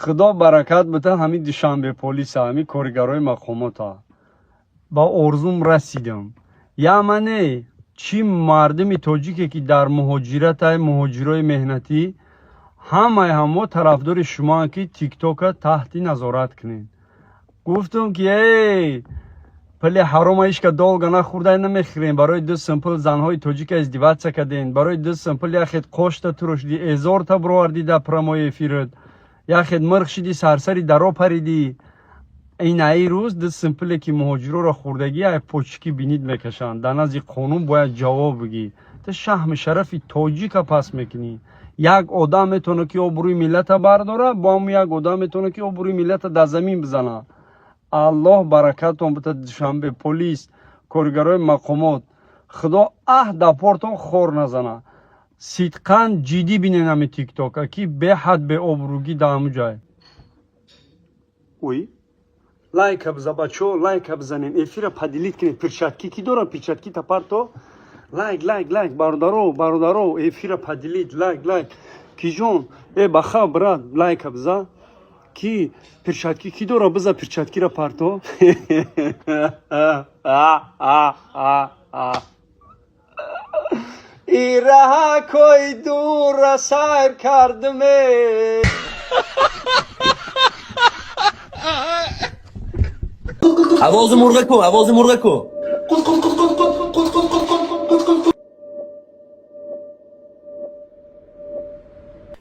Худо баракат бита ҳамин Душанбе полиса, ҳамин коргарои мақомота. Ба орзум расидам. Я мане чӣ мардуми тоҷике, ки дар муҳоҷиратай, муҳоҷирои меҳнатӣ, ҳамаи ҳамо тарафдори шумоанд, ки Тиктока таҳти назорат кунед. Гуфтум, ки эй, пули ҳарома ҳичка долго нахӯрдай, намехӯрем. Барои 2 сум пул занҳои тоҷика издеваться кардем. Барои 2 сум пул яхет қошта турошдӣ, эзорта бировардӣ дар прямой эфират, яхет мирх шидӣ, сарсари даро паридӣ. Ин аи рӯз 2 сум пуле, ки муҳоҷироро хӯрдагӣ, ай почки бинид мекашанд. Дар назди қонун бояд ҷавоб бигӣ. Ту шаҳми шарафи тоҷика пас мекунӣ. Як одам метавона, ки обрӯи миллата бардора, бо ҳамун як одам метавона, ки обрӯи миллата дар замин бизана. Аллоҳ баракатон бита, Душанбе полис, коргарои мақомот. Худо аҳ дапортон хор назана. Сидқан ҷиддӣ бинен ҳами Тиктока, ки беҳад беобрӯгӣ дар ҳамун ҷай. Ой, лайка биза, бачо, лайка бизанен, эфира поделить кунед. Перчатки ки дорам? Перчатки тапарто. Лайк, лайк, лайк, бародаро, бародаро, эфира поделить, лайк, лайк. Киҷон, э, баха, брат, лайка биза. Ки перчатки ки дора, биза, перчаткира парто. Ираҳакои дура сайр кардаме. Овози мурға ку, овози мурға ку.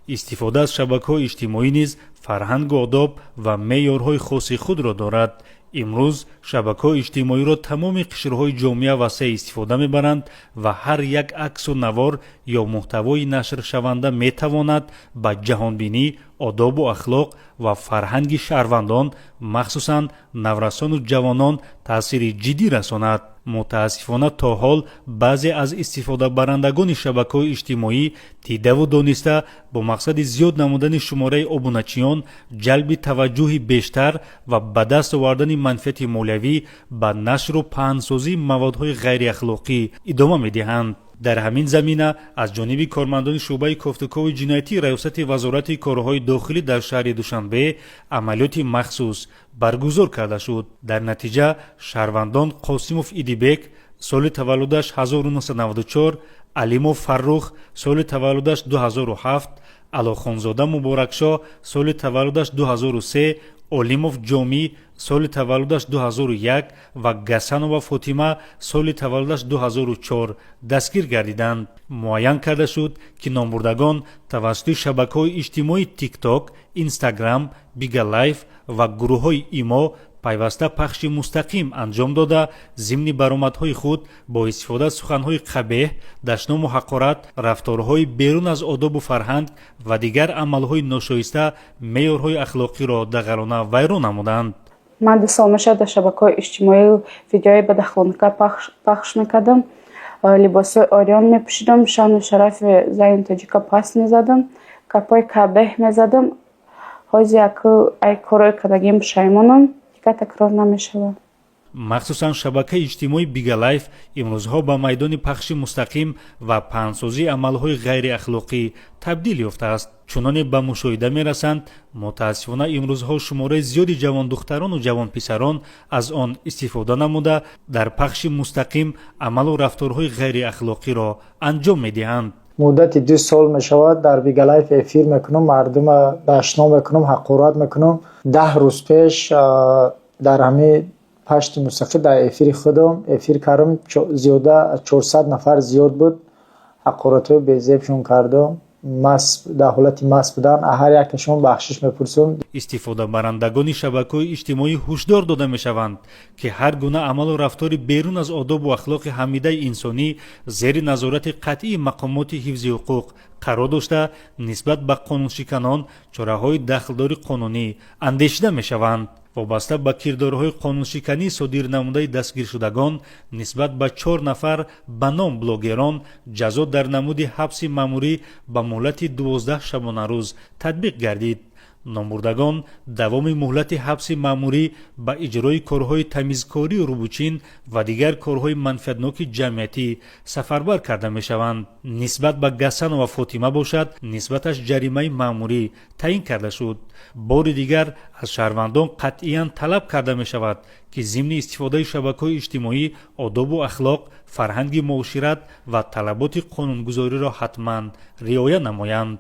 Истифода аз шабакаҳои иҷтимоӣ низ фарҳангу одоб ва меъёрҳои хоси худро дорад. Имрӯз шабакаҳои иҷтимоиро тамоми қишрҳои ҷомеа васеъ истифода мебаранд ва ҳар як аксу навор ё муҳтавои нашршаванда метавонад ба ҷаҳонбинӣ, одобу ахлоқ ва фарҳанги шаҳрвандон, махсусан наврасону ҷавонон, таъсири ҷиддӣ расонад. Мутаассифона, то ҳол баъзе аз истифодабарандагони шабакаҳои иҷтимоӣ дидаву дониста бо мақсади зиёд намудани шумораи обуначиён, ҷалби таваҷҷӯҳи бештар ва ба даст овардани манфиати молиявӣ ба нашру паҳнсозии маводҳои ғайриахлоқӣ идома медиҳанд. Дар ҳамин замина аз ҷониби кормандони шӯъбаи кофтукови ҷиноятии Раёсати Вазорати корҳои дохилӣ дар шаҳри Душанбе амалиёти махсус баргузор карда шуд. Дар натиҷа шаҳрвандон Қосимов Идибек, соли таваллудаш 1994, Алимов Фаррух, соли таваллудаш 2007, Алохонзода Муборакшоҳ, соли таваллудаш 2003, Олимов Ҷомӣ, соли таваллудаш 2001, ва Гасанова Фотима, соли таваллудаш 2004, дастгир гардиданд. Муайян карда шуд, ки номбурдагон тавассути шабакаҳои иҷтимоии Тикток, Инстаграм, Бигалайф ва гурӯҳҳои ИМО пайваста пахши мустақим анҷом дода, зимни баромадҳои худ бо истифода аз суханҳои қабеҳ, дашному ҳақорат, рафторҳои берун аз одобу фарҳанг ва дигар амалҳои ношоиста меъёрҳои ахлоқиро дағалона вайрон намуданд. Ман 2 сол мешавад, дар шабакаҳои иҷтимоӣ видеои бадахлонка пахш мекардам, либосҳои ориён мепӯшидам, шаъну шарафи зани тоҷика паст мезадам, гапҳои қабеҳ мезадам. Ҳозир яку ай корҳои кардагиам пушаймонам, дигар такрор намешавад. Махсусан шабакаи иҷтимоии Бигалайф имрӯзҳо ба майдони пахши мустақим ва паҳнсозии амалҳои ғайриахлоқӣ табдил ёфтааст. Чуноне ба мушоҳида мерасанд, мутаассифона, имрӯзҳо шумораи зиёди ҷавондухтарону ҷавонписарон аз он истифода намуда, дар пахши мустақим амалу рафторҳои ғайриахлоқиро анҷом медиҳанд. Муддати 2 сол мешавад, дар Бигалайф эфир мекунам, мардума дашном мекунам, ҳақорат мекунам. 10 рӯз пеш дар ҳамин пашти мустақим дар эфири худам эфир кардам, зиёда аз 400 нафар зиёд буд. Ҳақоратҳои безебшон кардам, дар ҳолати маст будан. Ҳар якашон бахшиш мепурсам. Истифодабарандагони шабакаҳои иҷтимоӣ ҳушдор дода мешаванд, ки ҳар гуна амалу рафтори берун аз одобу ахлоқи ҳамидаи инсонӣ зери назорати қатъии мақомоти ҳифзи ҳуқуқ қарор дошта, нисбат ба қонуншиканон чораҳои дахлдори қонунӣ андешида мешаванд. Вобаста ба кирдорҳои қонуншиканӣ содир намудаи дастгиршудагон нисбат ба чор нафар ба ном блогерон ҷазо дар намуди ҳабси маъмурӣ ба муҳлати 12 шабонарӯз татбиқ гардид. Номбурдагон давоми муҳлати ҳабси маъмурӣ ба иҷрои корҳои тамизкорию рӯбучин ва дигар корҳои манфиатноки ҷамъиятӣ сафарбар карда мешаванд. Нисбат ба Гасанова Фотима бошад, нисбаташ ҷаримаи маъмурӣ таъин карда шуд. Бори дигар аз шаҳрвандон қатъиян талаб карда мешавад, ки зимни истифодаи шабакаҳои иҷтимоӣ одобу ахлоқ, фарҳанги муошират ва талаботи қонунгузориро ҳатман риоя намоянд.